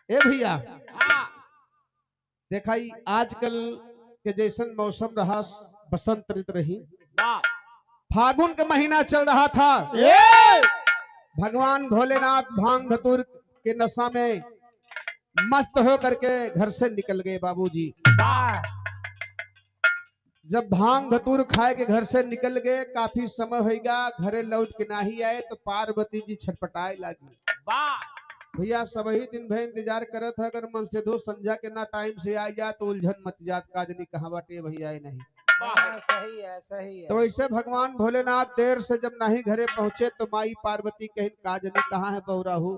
ए भैया देखा आजकल के जैसन मौसम रहा, बसंत ऋतु रही, फागुन का महीना चल रहा था। भगवान भोलेनाथ भांग धतूर के नशा में मस्त हो करके घर से निकल गए बाबूजी। जब भांग धतूर खाए के घर से निकल गए, काफी समय होगा, घरे लौट के नहीं आए तो पार्वती जी छटपटाए लगी। भैया सब ही दिन भर इंतजार करत है, अगर मन से दो संझा के ना टाइम से आ जा तो उलझन मच जात, काजनी कहाँ बाटे भैया नहीं। सही है, सही है। तो ऐसे भगवान भोलेनाथ देर से जब नहीं घरे पहुंचे तो माई पार्वती कहिन काजनी कहाँ है बहुराहू,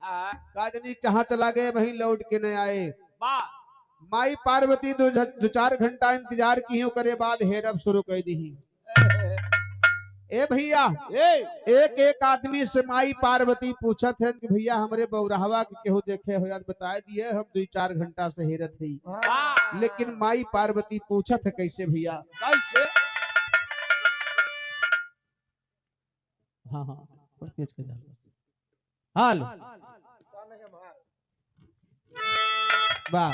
काजनी कहाँ चला गए, वहीं लौट के नहीं आए। माई पार्वती दो चार घंटा इंतजार की करे बाद हेरब शुरू कर दी। ए भैया एक एक आदमी से माई पार्वती पूछत है कि भैया हमरे बौराहवा के केहू देखे हो याद बता दिए, हम 2-4 घंटा से हेरत है। लेकिन माई पार्वती पूछत है कैसे भैया, कैसे? हाँ हाँ तेज कर हाल वाह।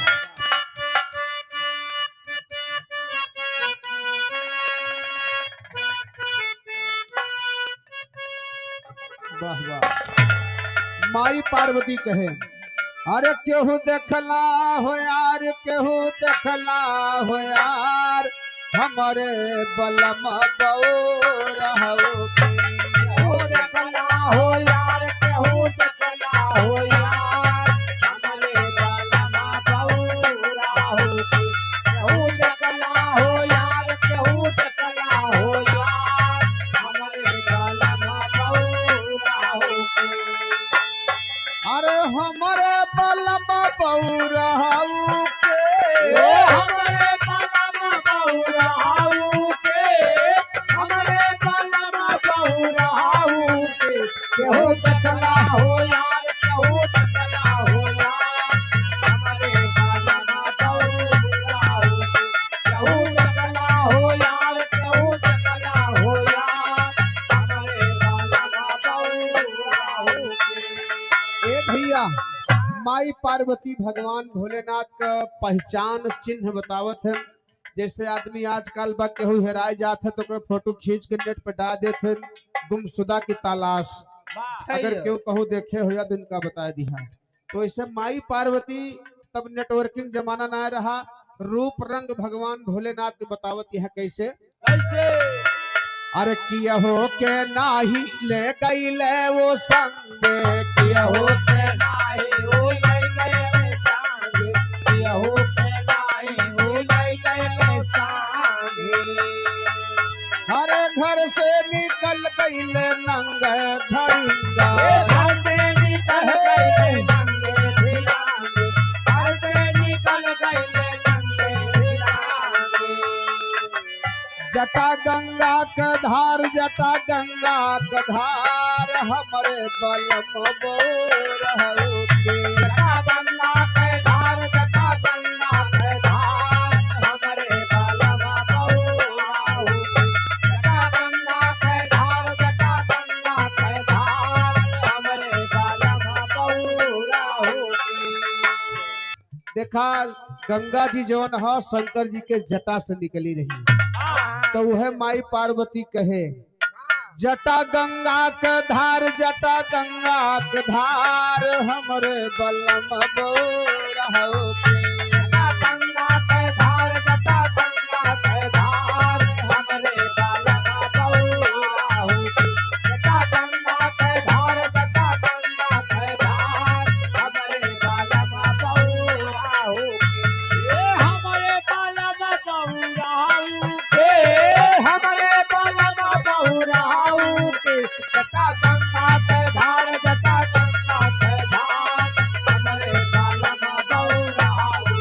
वाह वाह। माई पार्वती कहे अरे केहू देखला हो यार, केहू देखला हो यार हमारे बलम बौरहू, केहू देखला हो यार, केहू देखला हो यार हमारे बलम बौरहू, केहू देखला हो यार, केहू देखला हो यार हमारे बलम बौरहू। अरे हमारे बलम बौरहू के, हमारे बलम बौरहू के, हमारे बलम बौरहू के, केहू देखला हो यार, केहू देखला हो यार हमारे बलम बौरहू, केहू देखला हो यार, केहू देखला हो यार हमारे बलम बौरहू के। ए भैया माई पार्वती भगवान भोलेनाथ का पहचान चिन्ह बतावत है। जैसे आदमी आजकल बा केहू हेराए जात है तो कोई फोटो खींच के नेट पर डाल देते, गुमशुदा की तलाश, अगर क्यों कहू देखे हो या तो इनका बता दिया। तो ऐसे माई पार्वती तब नेटवर्किंग जमाना ना रहा, रूप रंग भगवान भोलेनाथ के बतावत यह कैसे कैसे। अरे किया हो के नाही ले गई ले वो संग, किया हो के नाही वो ले गए संग, किया हो के नाही वो ले गए संग। हरे घर से निकल गई ले नंग धरिंगा, घर से निकल गई नंगे धिरांगे, घर से निकल गई नंगे धिरांगे। जटा गंगा के धार, जटा गंगा के धार हमारे बलम बौरहू के, जटा गंगा के धार, जटा गंगा के धार हमारे बलम बौरहू, जटा गंगा के धार, जटा गंगा के धार हमारे बलम बौरहू। देखा गंगा जी जौन ह शंकर जी के जटा से निकली रही, तो वह माई पार्वती कहे जटा गंगा के धार, जटा गंगा के धार हमरे बलम बौरहू के, जटा गंगा के धार, जटा गंगा के धार हमारे बलम बौरहू, जटा गंगा के धार, जटा गंगा के धार हमारे बलम बौरहू। हमारे बलम बौरहू के, हमारे बलम बौरहू के, जटा गंगा के धार, जटा गंगा के धार हमारे बलम बौरहू,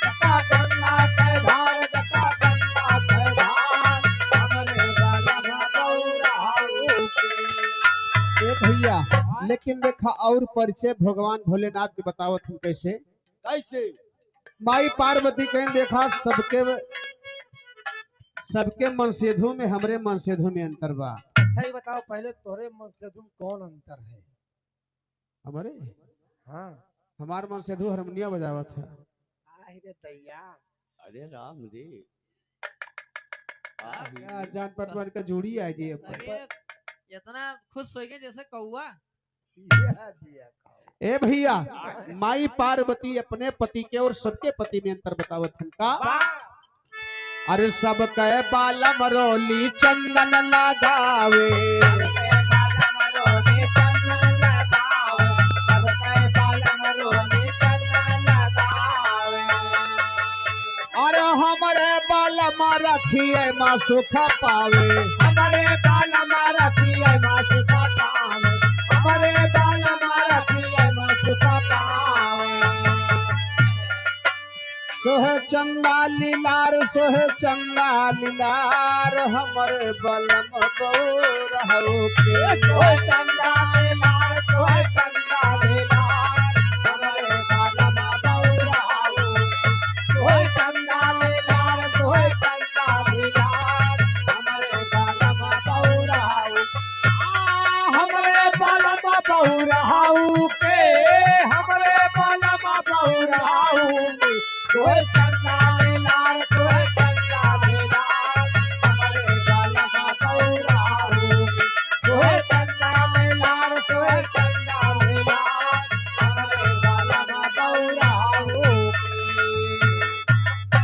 जटा गंगा के धार, जटा गंगा के धार हमारे बलम बौरहू के। ए भैया लेकिन देखा और परिचय भगवान भोलेनाथ के बतावत हम कैसे कैसे। माई पार्वती कहीं देखा सबके सबके मनसेधु में हमरे मनसेधु में अंतर बा। अच्छा ही बताओ पहले तोहरे मनसेधु में कौन अंतर है? हमारे हाँ हमार मन से धू हारमोनिया बजावत है। आहे रे दैया। अरे राम रे। जान पटवन का जोड़ी आई जी। अरे इतना खुश हो गए जैसे कौआ। ए भैया माई पार्वती अपने पति के और सबके पति में अंतर बतावत का। अरे सबके बालम रोली चंदन लगावे, अरे हमारे बालम रखिए माँ सुख पावे, हमारे बालम रखिए माँ सुख पावे, हमारे बालम रखिए माँ सुख पावे। सोह चंदा लीलार, सोह चंदा लीलार, हमारे बलम बौरहु के। सोह चंदा लीलार, सोह चंदा लीलार, हमारे बालम बौरहु। सोह चंदा लीलार, सोह चंदा लीलार, हमारे बालम बौरहु। हमारे बालम बौरहु के, हमारे बालम बौरहु के। सोह चंदा लीलार, सोह चंदा लीलार, हमारे बालम बौरहु। सोह चंदा लीलार, सोह चंदा लीलार, हमारे बालम बौरहु।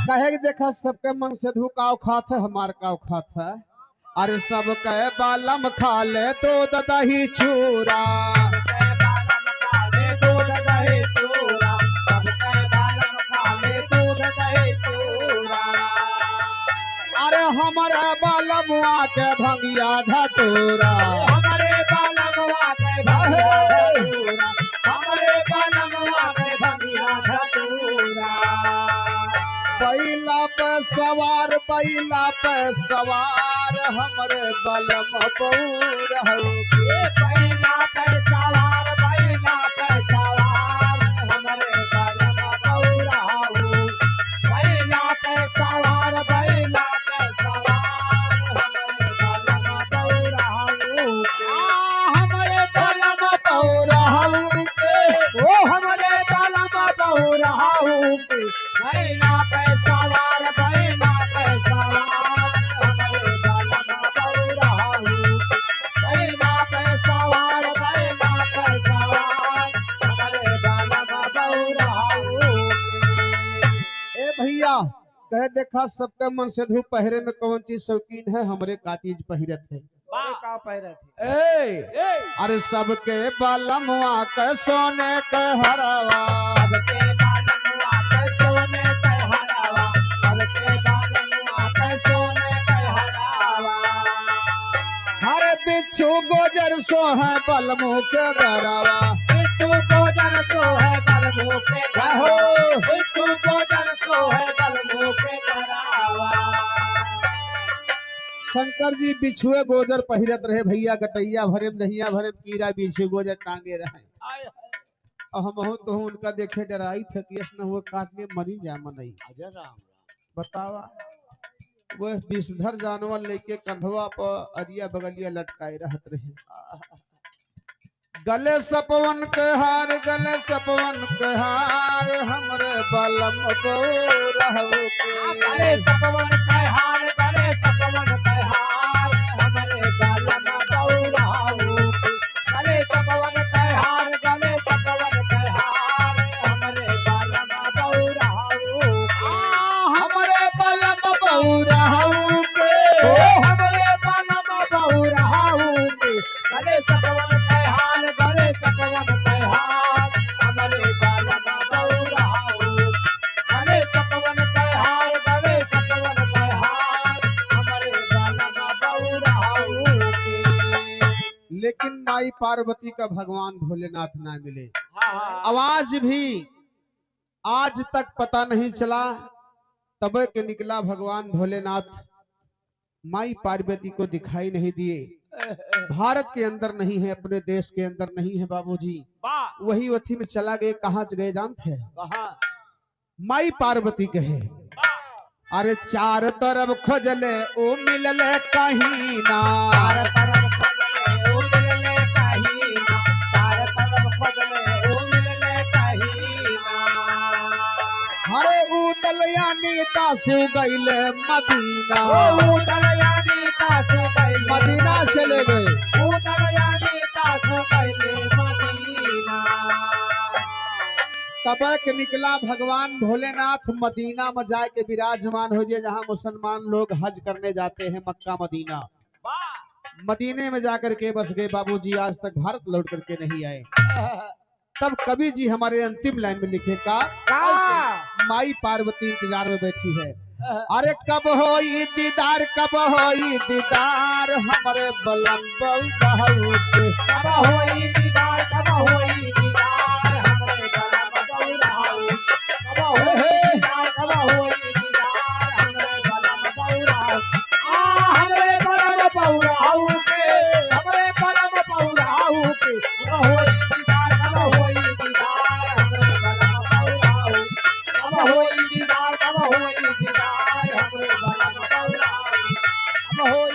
कहे के देखा सबके मन से धू काव खात है, हमार काव खात है। अरे सबके बालम खा ले तो दही चूरा, बालम खा ले दूध दही चूरा, सबके बालम खा ले दूध दही चूरा। अरे हमारे बालमुआ के भंगिया धतूरा, हमारे बालमुआ के भंगिया धतूरा, हमारे बालमुआ के भंगिया धतूरा। बैला पे सवार, बैला पे सवार, हमारे बलम बौरहु के। बैला पे सवार, बैला पे सवार, हमारे बलम बौरहु। बैला पे सवार, बैला पे सवार, हमारे बलम बौरहु। हमारे बलम बौरहु के, ओ हमारे बलम बौरहु के। बैला पे सवार, बैला पे सवार, हमारे बलम बौरहु। बैला पे सवार, बैला पे सवार, हमारे बलम बौरहु। ए भैया कहे देखा सबके मन से धू पहरे में कौन चीज शौकीन है, हमरे का चीज पहिरत है। का पहिरत है? ए अरे सबके बालमुआ के सोने के हरवा, सबके बालमुआ के सोने के हरवा, सबके बालमुआ के सोने के हरवा। हर बिच्छू गोजर सो है बलमु के गरवा, बिच्छू गोजर सो है बलमु के गरवा, बिच्छू गोजर सो है बलमु के गरवा। शंकर जी बिछुए गोजर पहिरत रहे भैया, गटैया भरे दहिया भरे कीड़ा बिछुए गोजर टांगे रहे। और हम तो उनका देखे डराई थे कि न हुए काटने मरी जा मनई। बतावा वह विषधर जानवर लेके कंधवा पर अरिया बगलिया लटकाए रहत रहे। गले सपवन के हार, गले सपवन के हार, हमरे बलम बौरहु के। गले सपवन के हार, गले सपवन के हार, हमरे बलम बौरहु। गले सपवन के हार, गले सपवन के हार, हमरे बलम बौरहु। हमरे बलम बौरहु के, ओ हमरे बलम बौरहु के। गले सपवन के हार, गले सपवन के हार, हमरे बलम बौरहु। गले सपवन के हार, गले सपवन के हार, हमरे बलम बौरहु। लेकिन माई पार्वती का भगवान भोलेनाथ ना मिले। आवाज भी आज तक पता नहीं चला, तब के निकला भगवान भोलेनाथ माई पार्वती को दिखाई नहीं दिए। भारत के अंदर नहीं है, अपने देश के अंदर नहीं है बाबूजी, वही वथी में चला गए। कहाँ गए जानते हैं? माई पार्वती कहे अरे चार तरफ खोजले ओ मिलले कहीं ना, चार तरफ खोजले ओ मिलले कहीं ना, चार तरफ खोजले ओ मिलले कहीं उठल अनीता शिव गईले मदीना। उठल अनीता शिव गईले मदीना चले गए। उठल अनीता शिव गईले मदीना। तबक निकला भगवान भोलेनाथ मदीना में जाके विराजमान हो जाए, जहाँ मुसलमान लोग हज करने जाते हैं, मक्का मदीना। मदीने में जाकर के बस गए बाबूजी, आज तक भारत लौट करके नहीं आए। तब कवि जी हमारे अंतिम लाइन में लिखे का माई पार्वती इंतजार में बैठी है। अरे कब होई दीदार, कब होई दीदार हमारे बलम बउराहू के। कब होई दीदार, कब होई दीदार हमारे बलम बउराहू। कब होई दीदार, कब होई दीदार हमारे बलम बउराहू। आ हमरे बलम बउराहू के, हमरे बलम बउराहू के। कब होई दीदार, कब होई दीदार हमरे बलम बउराहू। कब होई दीदार, कब होई दीदार हमरे बलम बउराहू। कब होई